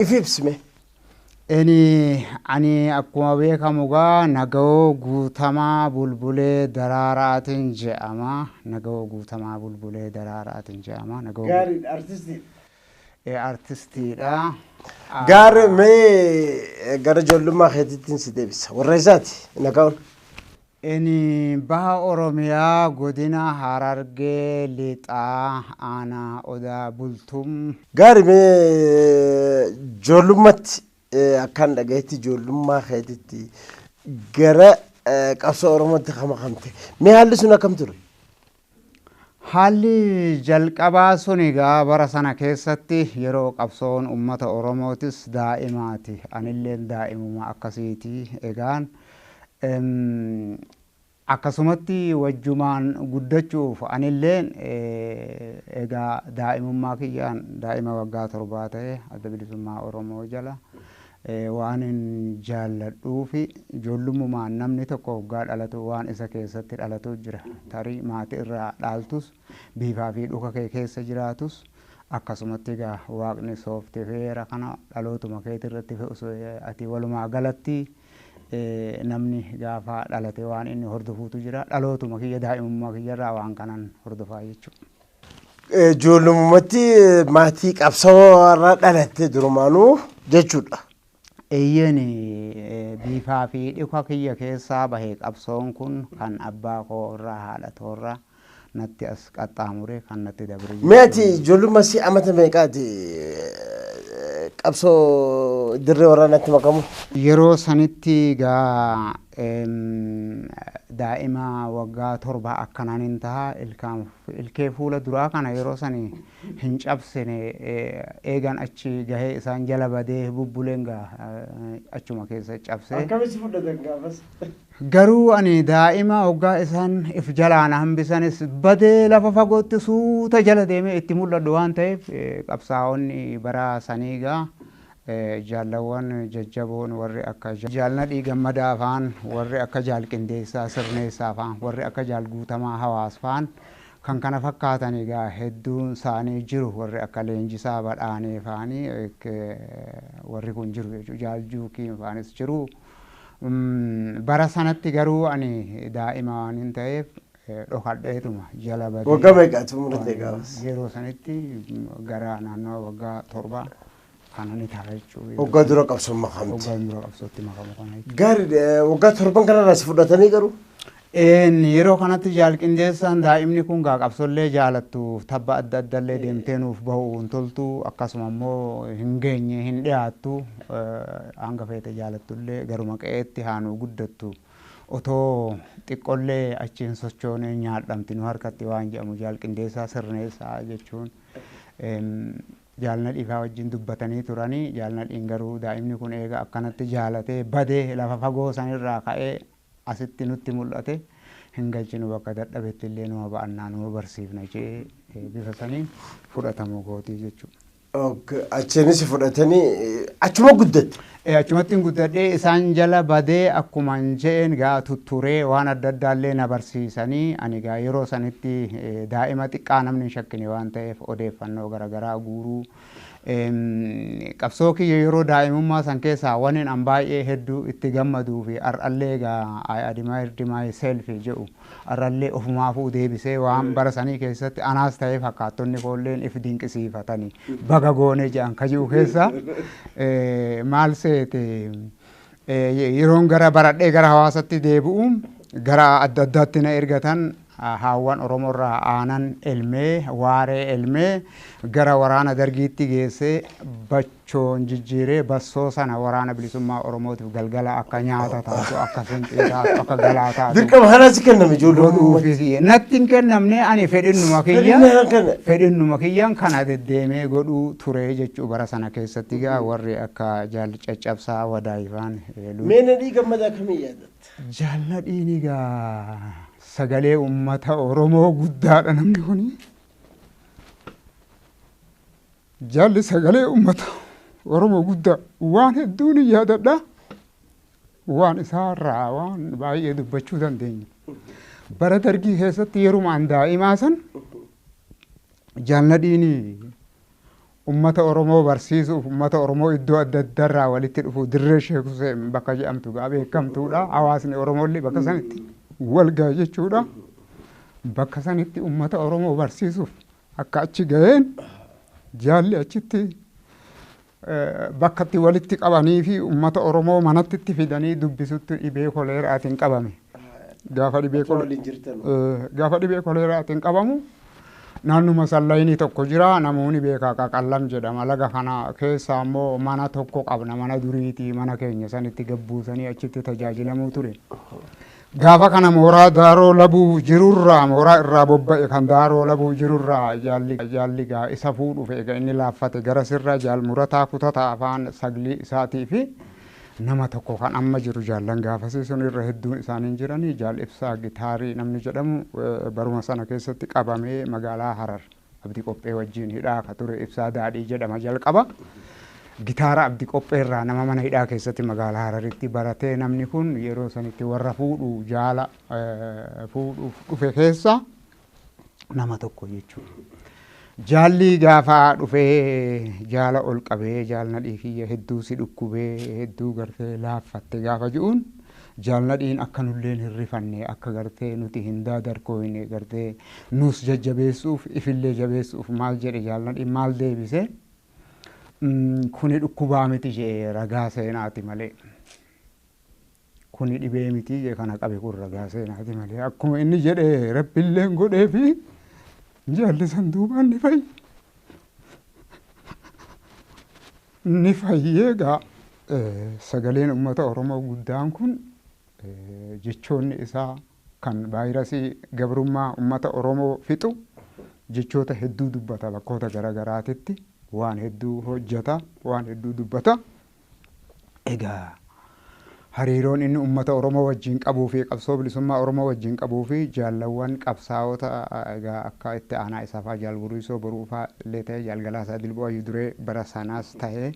If ibsime. Ani akkuma beekamu gaa Nagawoo Guutamaa Bulbulee Daraaraatiin jedhama. Nagawoo Guutamaa Bulbulee Daraaraatiin jedhama. Gaariidha, artistii. Artistiidha. Gaari, mee gara ijoollummaa keetiittiin si deebisa. Warra isaati Nagawoon? Inni baha Oromiyaa, godina Harargee Lixaa, aanaa Odaa Bultum. Gaari, mee ijoollummaatti akkaan dhagayetti ijoollummaa keetitti gara qabsoo Oromootti kan makamte. Mee haalli sun akkam ture? Haalli jalqabaa sun egaa bara sana keessatti yeroo qabsoon uummata Oromootis daa'imaati. Anilleen daa'imuma akkasiiti. Egaan akkasumatti wajjumaan guddachuuf anilleen egaa daa'imummaa kiyyaan daa'ima waggaa 7 ta'e Adda Bilisummaa Oromoo jala waan hin jaalladhuufi ijoollummaan namni tokko waggaa dhalatu waan isa keessatti dhalatu jira. Tarii maatii irraa dhaaltus, biifaa fi dhuka kee keessa jiraatus, akkasumatti egaa waaqni sooftiweera kana dhalootuma keetii irratti fe'u ati walumaa galatti namni gaafa dhalate waan inni hordofuutu jira. Dhalootuma kiyya, daa'imummaa kiyyarraa waan kanan hordofaa jechuudha. Ijoollummaatti maatii qabsoo irraa dhalatte durumaanuu jechuudha. Eeyyeen, biifaa fi dhuka kiyya keessaa bahe. Qabsoon kun kan abbaa koo irraa, haadha toorraa natti as qaxxaamure, kan natti dabre. Mee ati ijoollummaa si amata meeqaati qabsoo dirree waraanaatti makamu? Yeroo sanitti egaa daa'ima waggaa 7 akkanaan hin ta'a. Ilkee fuula duraa kana yeroo sani hin cabsine. Eegan achi gahee isaan jala badee bubbuleen gaa achuma keessa cabse. Akkamitti fudhatan gaafas? Garuu ani daa'ima waggaa isaan if jalaan hambisanis badee lafa fagootti suuta jala deemee itti mul'adhu waan ta'eef, qabsaa'onni bara sanii gaa jaallawwan jajjaboon warri akka Jaalnadhii Gammadaa faan, warri akka Jaal Qindeessaa Sirneessaa faan, warri akka Jaal Guutamaa Hawaas faan, kan kana fakkaatan egaa hedduun isaanii jiru, warri akka Leenjisaa Badhaanee faanii warri kun jiru jechuudha. Jaal Juukiin faanis jiru. Bara sanatti garuu ani daa'ima waan hin ta'eef dhokadheetuma jala badee. Waggaa meeqaati umriin ta'e gaafas? Yeroo sanitti gara naannoo waggaa 7 kana ni ta'a jechuudha. Waggaa dura qabsoon makamte. Waggaa dura qabsootti makamu kana jechuudha. Gaariidha, waggaa 7 kanarraa si fudhatanii garuu? Yeroo kanatti Jaal Qindeessaan daa'imni kun gaa qabsollee jaalattu, tabba adda addallee deemtee nuuf bahu hin toltu, akkasuma immoo hin geenye, hin dhiyaattu, hanga feete jaalattullee garuma qe'eetti haa nuu guddattu, otoo xiqqollee achi hin sochoonee nyaadhamti nu harkatti waan jedhamu Jaal Qindeessaa Sirneessaa jechuun Jaalna Dhiifaa wajjin dubbatanii turanii. Jaalnadhiin garuu daa'imni kun eega akkanatti jaalatee badee lafa fagoo sanirraa ka'ee asitti nutti mul'ate hin galchinu, bakka dadhabetti illee numa ba'annaa numa barsiifna jee bifa saniin fudhatamuu gootii jechuudha. Achiinis fudhatanii achuma guddatte. Achumatti hin guddadhee, isaan jala badee akkuma hin je'een gaa tutturee waan adda addaallee na barsiisanii. Ani gaa yeroo sanitti daa'ima xiqqaa namni hin shakkine waan ta'eef odeeffannoo garaagaraa guuruu. Qabsoo kiyya yeroo daa'imummaa san keessaa wanni an baay'ee hedduu itti gammaduu fi har'allee gaa "I admired myself" jedhu, har'allee ofumaafuu deebisee waan bara sanii keessatti anaas ta'ee fakkaattonni koolleen if dinqisiifatanii baga goone jedhan ka jiru keessa maal seete, yeroon gara baradhee gara hawaasatti deebi'u gara adda addaatti na ergatan. Haawwan Oromoorraa aanan elmee, waaree elmee gara waraana dargiitti geessee bachoon jijjiiree bassoo sana waraana bilisummaa Oromootiif galgala akka nyaata taatu, akka finxii taatu, akka galaa taatu. Dirqama kanaa si kenname ijoollee? Godhuufi natti hin kennamne, ani fedhinnuma kiyya Fedhinnaa kana. Fedhinnuma kiyyaan kana deddeemee godhuu ture jechuu. Bara sana keessatti gaa warri akka Jaal Caccabsaa Wadaayifaan Mee Nadhii Gammadaa kamii yaadatta? Jaalladhiin egaa sagalee uummata Oromoo guddaadha namni kuni. Jaalli sagalee uummata Oromoo guddaa waan hedduun hin yaadadha. Waan isaarraa waan baay'ee dubbachuu dandeenya. Bara dargii keessatti yerumaan daa'imaa san Jaalladhiin Ummata Oromoo barsiisuuf ummata Oromoo iddoo adda addaarraa walitti dhufu dirree Sheek Hussein bakka jedhamtu gaa beekamtuudha. Hawaasni Oromoollee bakka sanitti wal ga'a jechuudha. Bakka sanitti ummata Oromoo barsiisuuf akka achi ga'een jaalli achitti bakka itti walitti qabanii fi ummata Oromoo manatti itti fidanii dubbisutti dhibee koleeraatiin qabame. Gaafa dhibee koleeraatiin qabamu naannuma sallayinii tokko jira namoonni beekaa qaqallam jedhama laga kana keessa ammoo mana tokko qabna mana duriitii mana keenya sanitti gabbuusanii achitti tajaajilamuu ture. Gaafa kana mooraa daaroo labuu jirurraa mooraa irraa bobba'e kan daaroo labuu jirurraa jaalli gaa isa fuudhuuf eega inni laaffate gara sirraa jaal murataa kutataa afaan saglii isaatii fi nama tokko kan amma jiru jaallan gaafasii sun irra hedduun isaanii jiranii jaal ibsaa gitaarii namni jedhamu baruma sana keessatti qabamee magaalaa Harar Abdii Qophee wajjin hidhaa ka ture ibsaa daadhii jedhama jalqaba. Gitaara Abdii Qophee irraa nama mana hidhaa keessatti magaalaa Hararitti baratee namni kun yeroo sanitti warra fuudhu jaala fuudhuuf dhufe keessa nama tokko jechuudha. Jaalli gaafa dhufee jaala ol qabee jaal nadhii kiyya hedduu si dhukkubee hedduu gartee laaffatte gaafa ji'uun jaal nadhiin akka nulleen hin rifanne akka gartee nuti hin daadarkooyne gartee nus jajjabeessuuf ifillee jabeessuuf maal jedhe jaal nadhiin maal deebise kuni dhukkubaa miti jee ragaa seenaati malee. Kuni dhibee miti jee kana qabe kun ragaa seenaati malee akkuma inni jedhe rabbilleen godhee fi jaalli san duubaan ni fayye. Ni fayyee egaa sagaleen uummata Oromoo guddaan kun jechoonni isaa kan vaayirasii gabrummaa uummata Oromoo fixu jechoota hedduu dubbata bakkoota garaagaraatitti waan hedduu hojjeta waan hedduu dubbata. Egaa hariiroon inni uummata Oromoo wajjin qabuu fi qabsoo bilisummaa Oromoo wajjin qabuu fi jaallawwan qabsaa'ota egaa akka itti aanaa isaa fa'aa jaal Buriisoo Boruu fa'aa illee ta'e jaal Galaasaa Dilboo Ayyuu Duree bara sanaas ta'e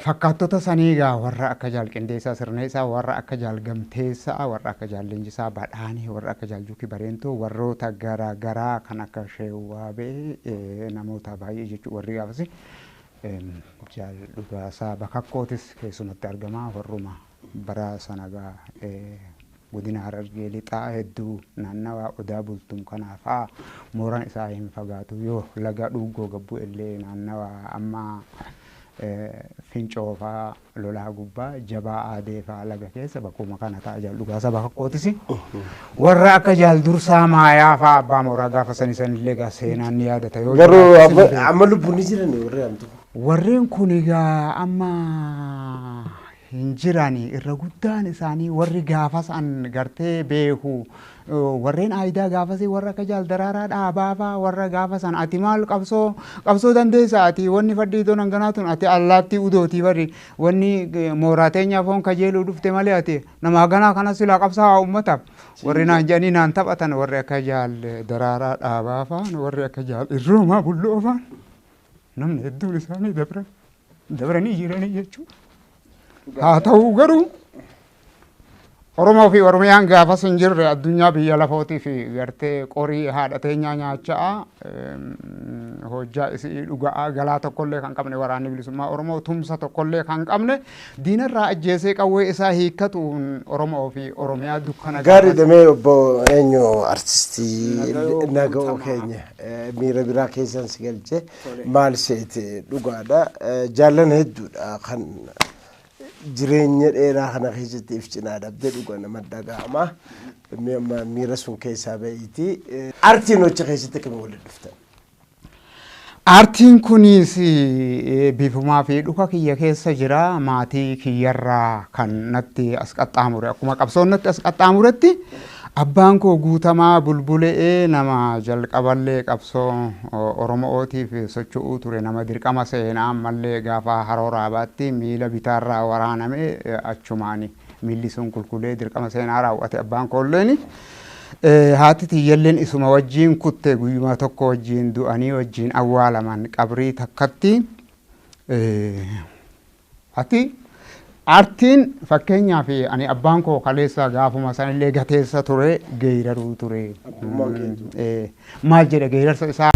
fakkaattota sanii egaa warra akka jaal Qindeessaa Sirneessaa warra akka jaal Gamteessaa warra akka jaal Leenjisaa Badhaanee warra akka jaal Juukii Bareentoo warroota garaagaraa kan akka Sheewwaabee namoota baay'ee jechuudha warri gaafasi jaal Dhugaasaa Bakakkootis keessumatti argamaa warruma bara sana gaa godina Harargee lixaa hedduu naannawaa Odaa Bultum kanaa fa'aa mooraan isaa hin fagaatu yoo laga dhuugoo gabbuu illee naannawaa amma fincoo fa'aa lolaa gubbaa jabaa aadee fa'aa laga keessa bakkuma kana ta'a jaal Dhugaasaa Bakakkootis. Warra akka jaal Dursaa Maayaa fa'aa abbaa mooraa gaafa sanii sanillee gaa seenaan ni yaadata yoo Garuu amma lubbuun ni jiran warri hamtu. Warreen kun egaa amma hin jirani irra guddaan isaanii warri gaafas an gartee beeku warreen aayidaa gaafasii warra akka jaal Daraaraa Dhaabaa fa'aa warra gaafas an ati maal qabsoo dandeessa ati wanni fadhii iddoo hanganaa tun ati allaattii udootii bari wanni mooraa teenyaa foon kajeeluu dhufte malee ati nama haganaa kana silaa qabsaa uummataaf warri naan jedhanii naan taphatan warri akka jaal Daraaraa Dhaabaa fa'aa warri akka jaal Irroomaa Bulloo fa'aa namni hedduun isaanii dabranii jiranii jechuudha. Haa ta'u garuu Oromoo fi Oromiyaan gaafas hin jirre addunyaa biyya lafootii fi gartee qorii haadha teenyaa nyaachaa hojjaa isii dhuga'aa galaa tokkollee kan qabne waraanni bilisummaa Oromoo tumsa tokkollee kan qabne diinarraa ajjeesee qawwee isaa hiikkatuun Oromoo fi Oromiyaa dukkana. Gaarii damee obbo eenyu artistii Naga'oo keenya miira biraa keessan si galche maal seete dhugaadha jaallan hedduudha kan jireenya dheeraa kana keessatti if cinaa dhabdee dhuga nama dhaga'ama. Miira sun keessaa ba'iiti. Aartiin hojii keessatti akkamiin walitti dhuftan? Aartiin kunis bifumaa fi dhuka kiyya keessa jira. Maatii kiyyarraa kan natti as qaxxaamure. Akkuma qabsoon natti as qaxxaamuretti abbaan koo Guutamaa Bulbule'ee nama jalqaballee qabsoo Oromootiif socho'uu ture nama dirqama seenaa ammallee gaafa Haroo Raabaatti miila bitaarraa waraaname achumaan miilli sun qulqullee dirqama seenaa raawwate abbaan koolleeni. Haati tiyyalleen isuma wajjin kutte guyyuma tokko wajjin du'anii wajjin awwaalaman qabrii takkatti. Ati aartiin fakkeenyaaf ani abbaan koo kaleessa gaafuma sanillee gateessa ture geeraruu ture. Maal jedha geerarsa isaa